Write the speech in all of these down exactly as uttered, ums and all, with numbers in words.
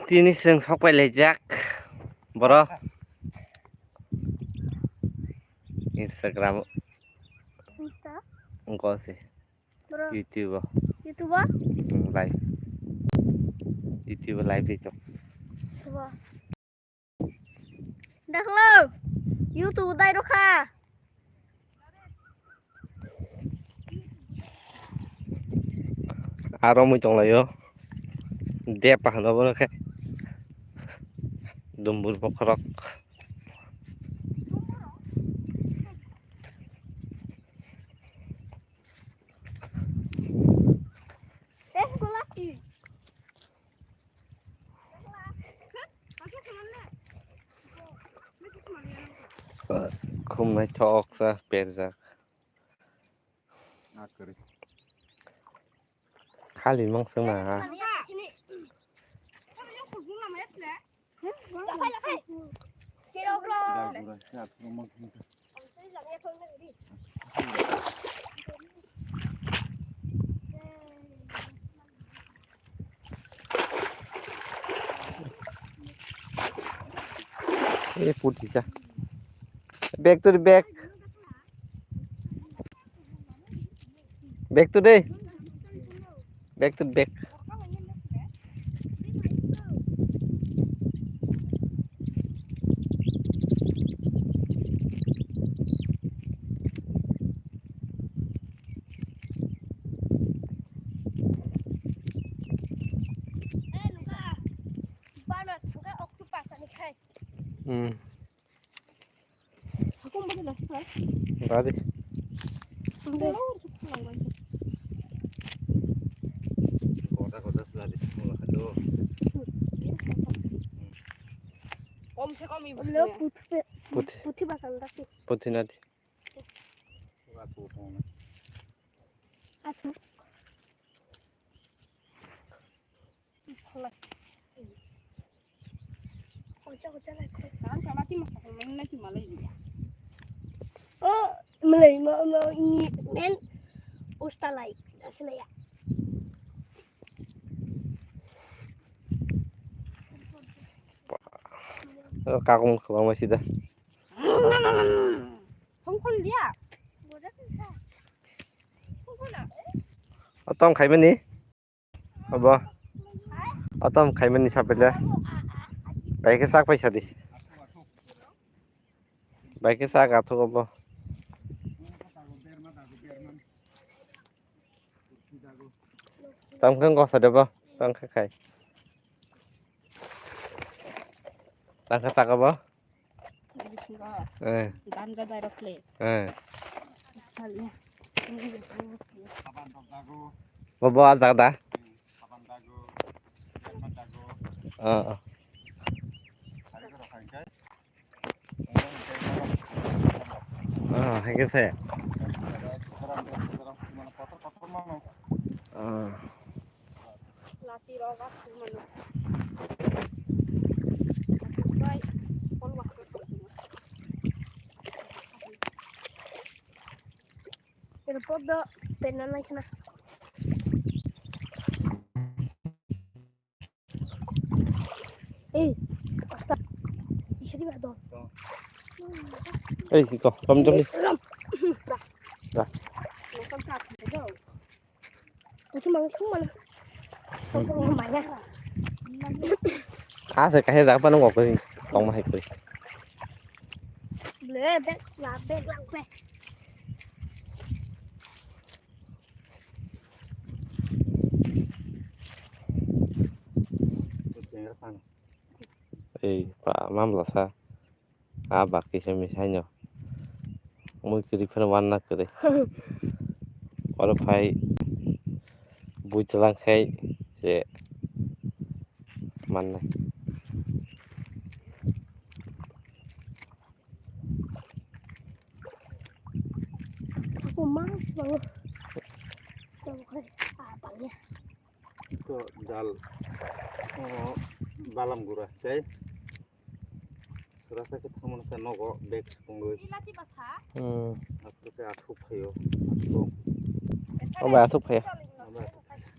Tini chwng sok pai laijak, boro. Instagram. Insta? Wngkha se. Boro. YouTube o. YouTube o? Hmm, live. YouTube o live di tok. YouTube o. Dakhlo. YouTube dai rokha. Aro mui tonglaio. Depa hano bono khe. Dumbur bokhorok. Khum naithok khe berjak. Khali mang sung na ha. Eh, puthi sa. Back to the back. Back to the. Back to back. Hmm. Hakung bagi nasi, Pak? Bagi. Bagi. Kotak-kotak sudah di semua, aduh. Kom se kom ibu. Lo puthi, puthi. Puthi basang kasi. Puthi nadi. Atu. Oh, mulai ma ma ini men usta lai asli ya. Kakung kebang masih dah. Hongkon dia. Atong khai mani. Abo. Atam khaimani sapele. Bai khe sak paisa di. Bai khe sak athuk abo. Tam khe gosa debo. Tam khe khai. Tam khe sak abo. Eh. Ganja dairok le. Eh. Kali. Bo, bo, ah, jaga da. Ah, ah. Ah, hai khe se. Ah. Lati rok aswk mano. Bai, phone wahai. Ero pod do penna nai khna. Ei, asta. Isari ba do. Ei, kiko, rom jom di. Rom. Da. Da. Nokam ta do. Itu mang sung mana? Sung mana? Asa kahya jaga pa nung kok tong ma hai koi. Ble, bek, la, bek, la, bek. Ei, pa, mam lasa. Ah, bak kisa misaino. Mui kwrwi phano wanna kwrwi. Oro phai bui twlang khai se mannai. Aku mang sibang. Tong khai abang ya. Ito jal, oh, balam gura, tei rasa khe thangmani khe nogo bag songwi. Hmm. Aswk khe aswk phaio, aswk. O bai aswk phaio. O bai aswk phaio.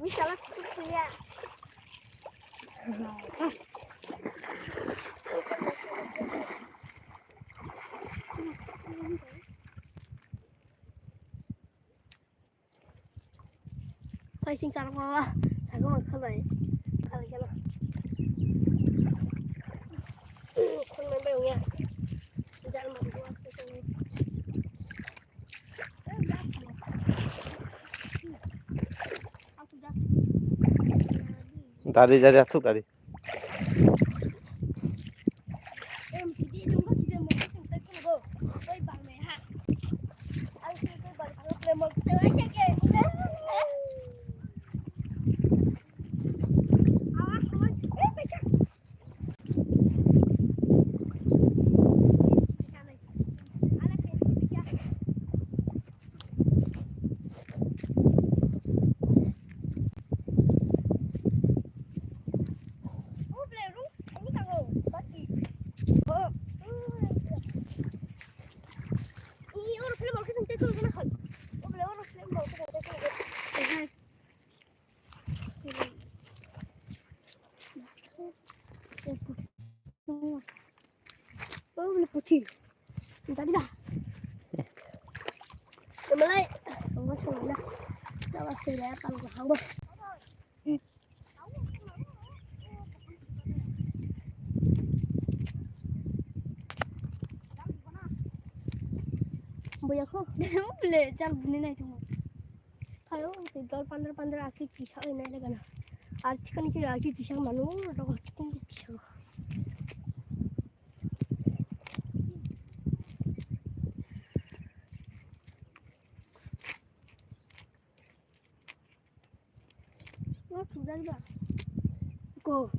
Phai sing charok ma, sakung ma khalai. Khalai khe ma. Khun nang bai wngya. Jar ma duwa. Dari, dari, atuk dari. Oh, beli putih. Tadi dah. Kemelai. Tunggu sebentar. Kita masih lihat kalau hamba. Boya kho. Bele jal buni nai tong. Ayo, dol pandra pandra aki tisa oi nai le gana. Ar thikani ki aki tisa manu rogo thikani tisa. Ko.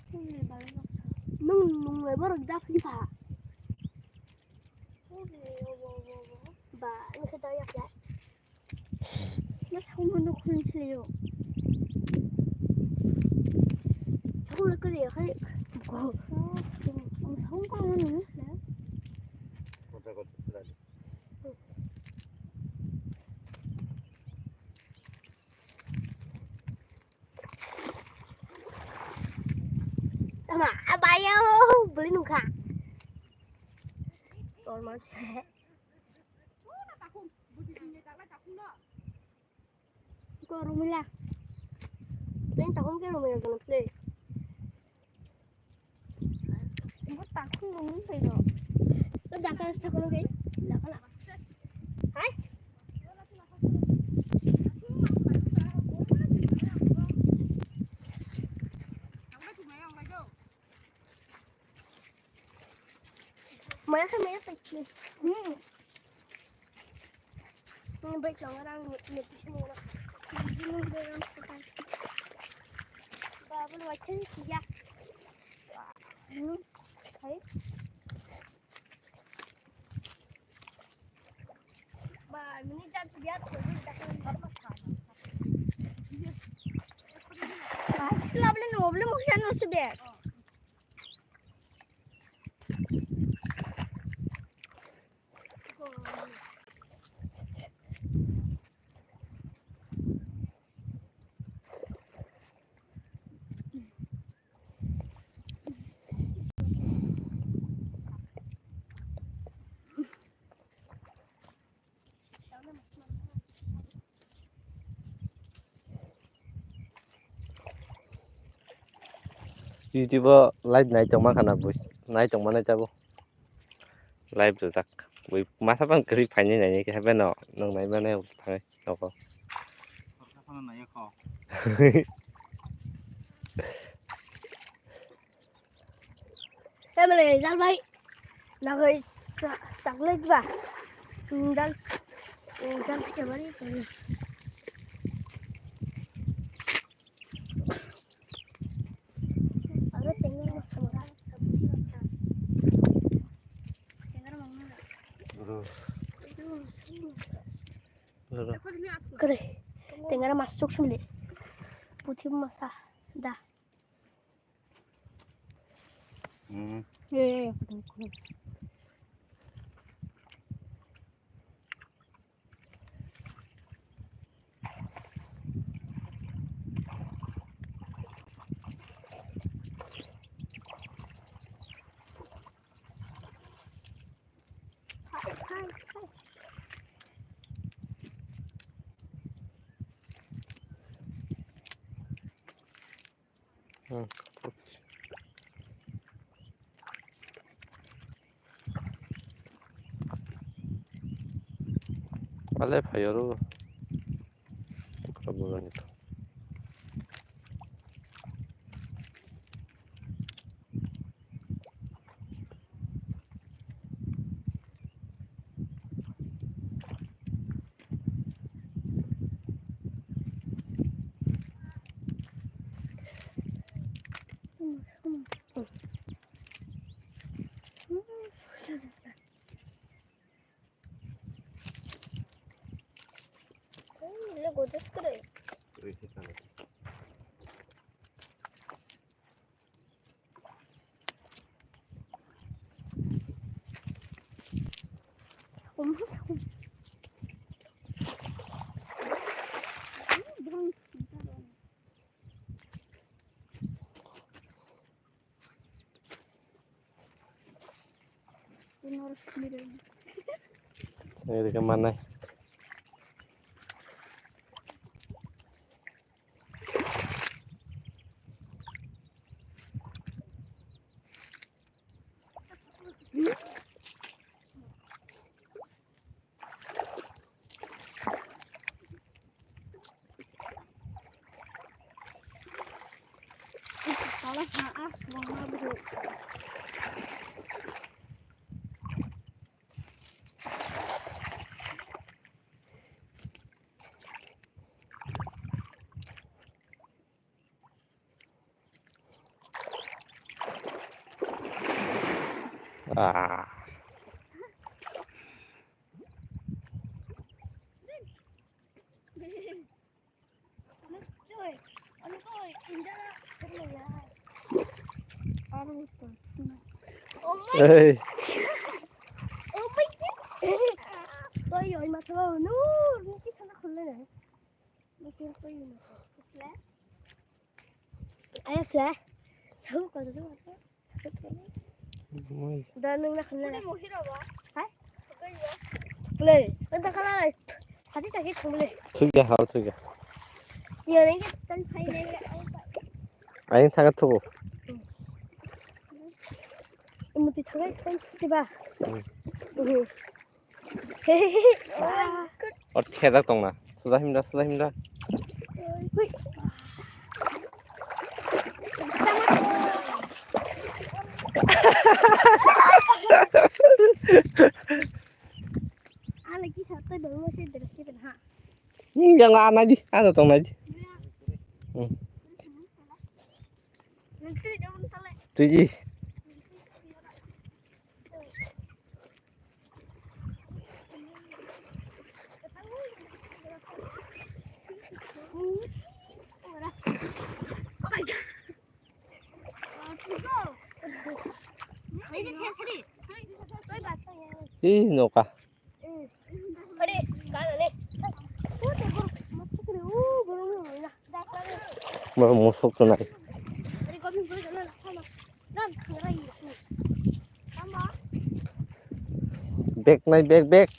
Nung nung le borok da phli pha. Ba, nung khe da yak ya. Mas hum no khun sliyo. Hum le kri ya khai. Ko. Hum ko no. Ama, abayo, beli nungkha. Tol mas. Ko rumila. Teng takum ke rumila kono play. Bo takhuk nungwi phaino. Bo dakha sakno khe. Dakha na. Hai? Maya khe maya paikhe. Hmm. Ini baik dong orang ni ni di sini orang. Ini dia yang suka. Babu macam dia. Hmm. Hai. Ba, ini jangan dia tuh, ini jangan hormat sama. Sila beli nu, beli mau siapa nu sebet? YouTube o live nai tongma khana bui, nai tongma nai tabo. Live rwjak. Bui masa bang kwrwi phaini naini khe beno nwng nai mane thangwi nogo. Family, jal bai. Nagai sa-, sakle ba. Jal, jal kebari. Aro tengger masa masa. Tengger mangna. Bro. Bro. Kere. Tengger masuk sumli. Puthi masa. Da. Hmm. Ye, ye, ye. Hmm. Wale phaiyoro. Okra bolani. Ini ke mana? Ah. Hey. Ayo, Sla. Tahu kalau tu apa? Da nang nak kena. Hai? Le, anta kala le. Hati sakit kamu le. Thik ya, hal thik ya. Ya, ni kan phai le. Aing thaga thugo. Muti thaga kan tiba. Hmm. Mhm. O theda tongna. Suda himda, suda himda. Yang ana di, ana tong na di. Hmm. Tui di. Ih, noka. Ba musuk tunai. Bek nai bek bek.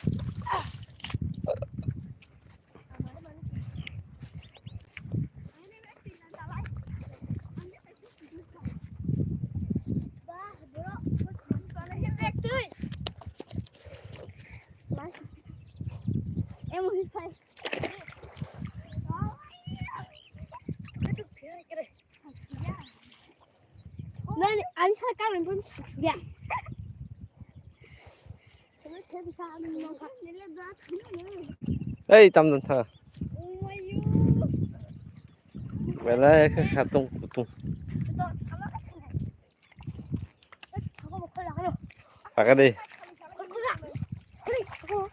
Nani, ani sa ka nang pun sa ya. Ei, tam dan tha. Belai khe satung kutung. Taka de.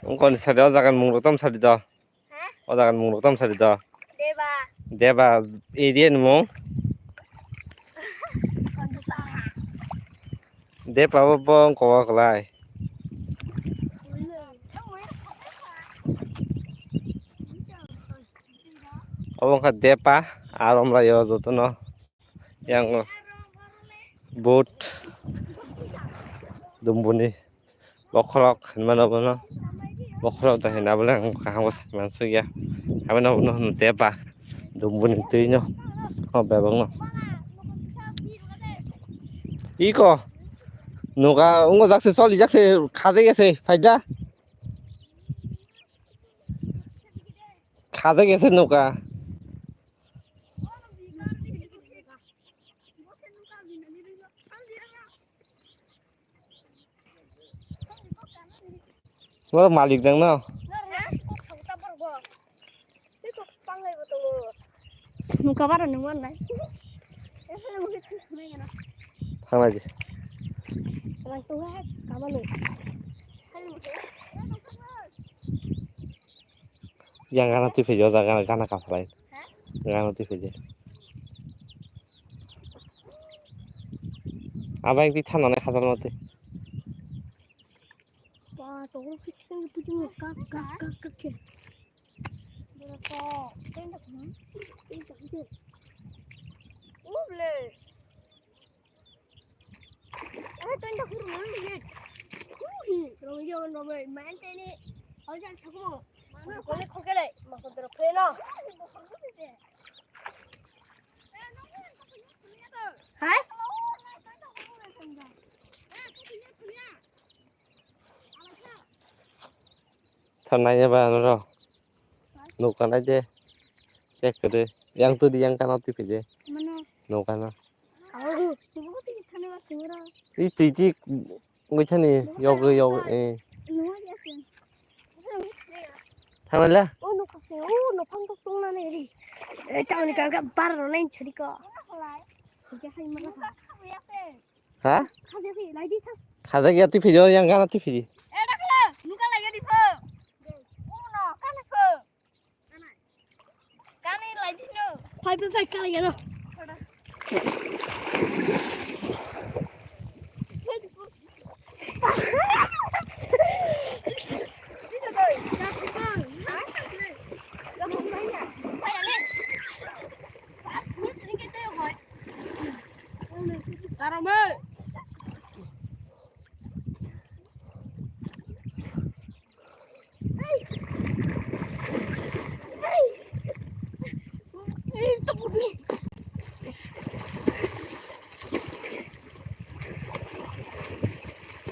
Ungkon sadi o jagan mung rotom sadi do. O jagan mung rotom sadi do. Deba. Deba area ni mung. Deba bo bo ungko o kwlai. Obo wngkha Depa, aro wmlaio jotono yang boat Dumbuni bokhorok hinmano bono, bokhorok da hinna bole ang kaham bo sai mansukya, aboni ulo hwnkhe Depa Dumbuni twino o bebakno. Iko. Noka, ungo jakse, choli jakse, khade gese, phaida. Khade gese noka. Bo malik dang no. Nungka bara nungwan lai. Thanglai di. Lai tu hai kamalo. Yang gana tu video jaga gana kapalai. Gana tu video. Abang ti thanane khadal mate. Ba, tongol pitching pitching kak kak kak kak kak. Bro, to, tenda kuma. Tenda kuma. Uble. Eh, tenda kuma, man, man. Uhi, rong yo, no, man, man, teni. Aja, sakmo. Kole khokele, masodro pheno. Hai? Thanai ya ba ro. Noka nai de. Check kede. Yang tu di yang kana tu pede. Mana? Noka na. Au, tu ko ti thane ba tu ro. I ti ji ngoi thani yog yog eh. Thanglai la. O noka se, o nophang tok tong na ne ri. Eh, tang ni ka ka bar ro nai chari ko. Ke hai mala. Ha? Khajak ya twi phidi, yang gana twi phidi. Eh, dakla, nuka lagi di pho. Uno, kana pho. Kana lagi no. Phai, phai, phai, kana ya no.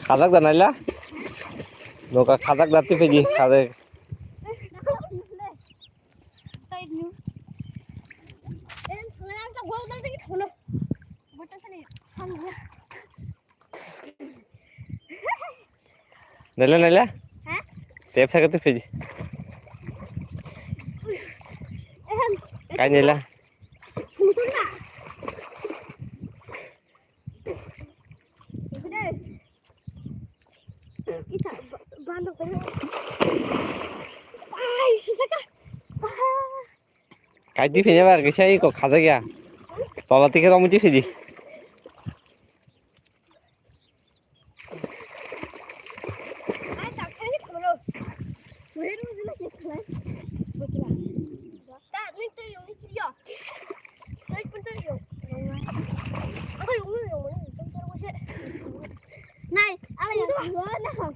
Khajak da naila? Noka khajak da twi phidi, khajak. Naila, naila. Ha? Tep saka tu phidi. Ehem. Kai naila. Sungkun na. Isa, ba-, bandok tengah. Ai, sisa ka. Ah. Kai di phini bar kisa iko khajak ya. Tola tike tong di phini. Nai, ala yang dua, nah.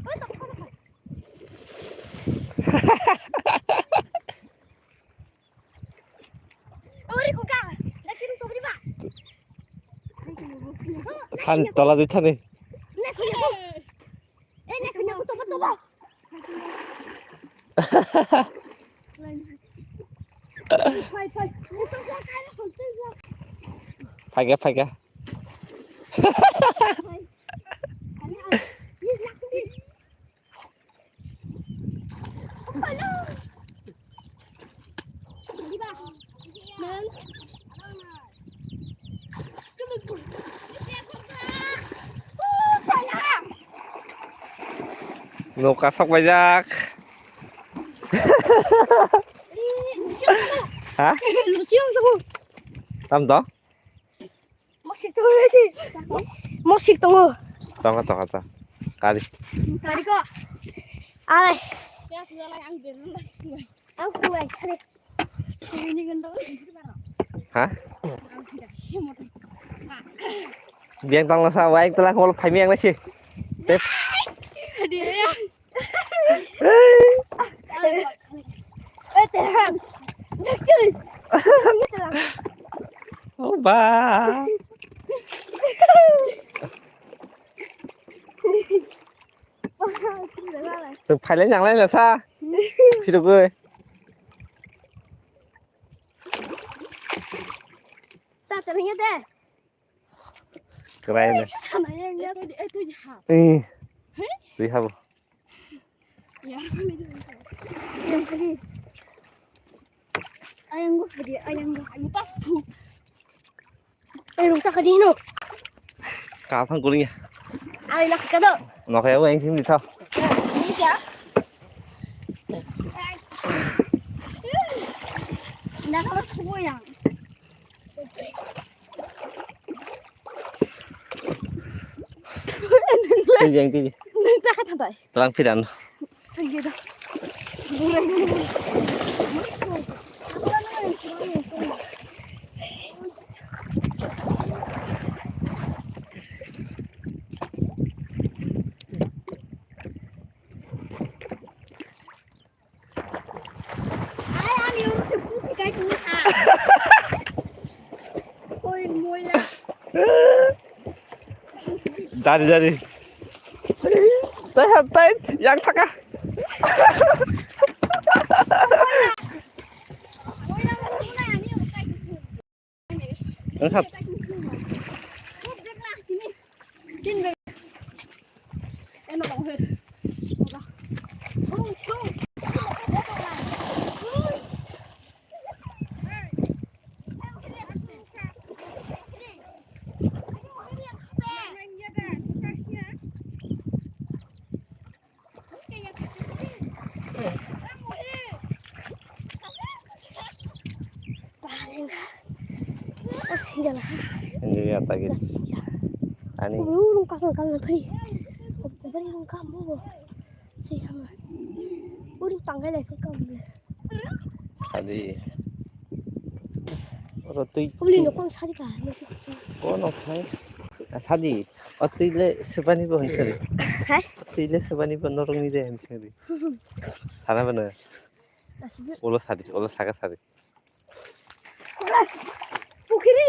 Than tola di thani. Phaikha, phaikha. Noka sok baijak. Ha? Tam to? Mosik tongo lagi. Mosik tongo. Tongo, tongo, tongo. Kari. Kari ko. Ai. Ang kuai kari. Ha? Biang tong sa wai telah kol phai miang nasi. Tep. Oh, ba. Chwng phailai nanglai na sa. Phirogwi. Ta ta ringya de. Kwrai no. Sana yang ya. Eh, tu ha. Eh. Hei? Twi habo. Ya. Yang kali. Ayang gua hadi, ayang gua. Ayo pas tu. Ay, rung taka di no. Kaphang kuliya. Ay, nak ka do. Nokaya wa engkim di thaw. Ini ya. Nak harus kuya. Tiji, tiji. Nang taka thabai. Tlang piran. Dari, dari. Tai, tai, yang taka. Ang hap. Jala. Ini ya tadi. Ani. Urung kasang kasang tadi. Beri rung kamu. Si hama. Urung panggai lai kamu. Sadi. Oro twi. Uli no kon sadi ka. Kono khai. Sadi. O twi le sebani bo hansari. Hai? O twi le sebani bo norong ni de hansari. Sana bana. Ulo sadi, ulo saka sadi. Pukhiri.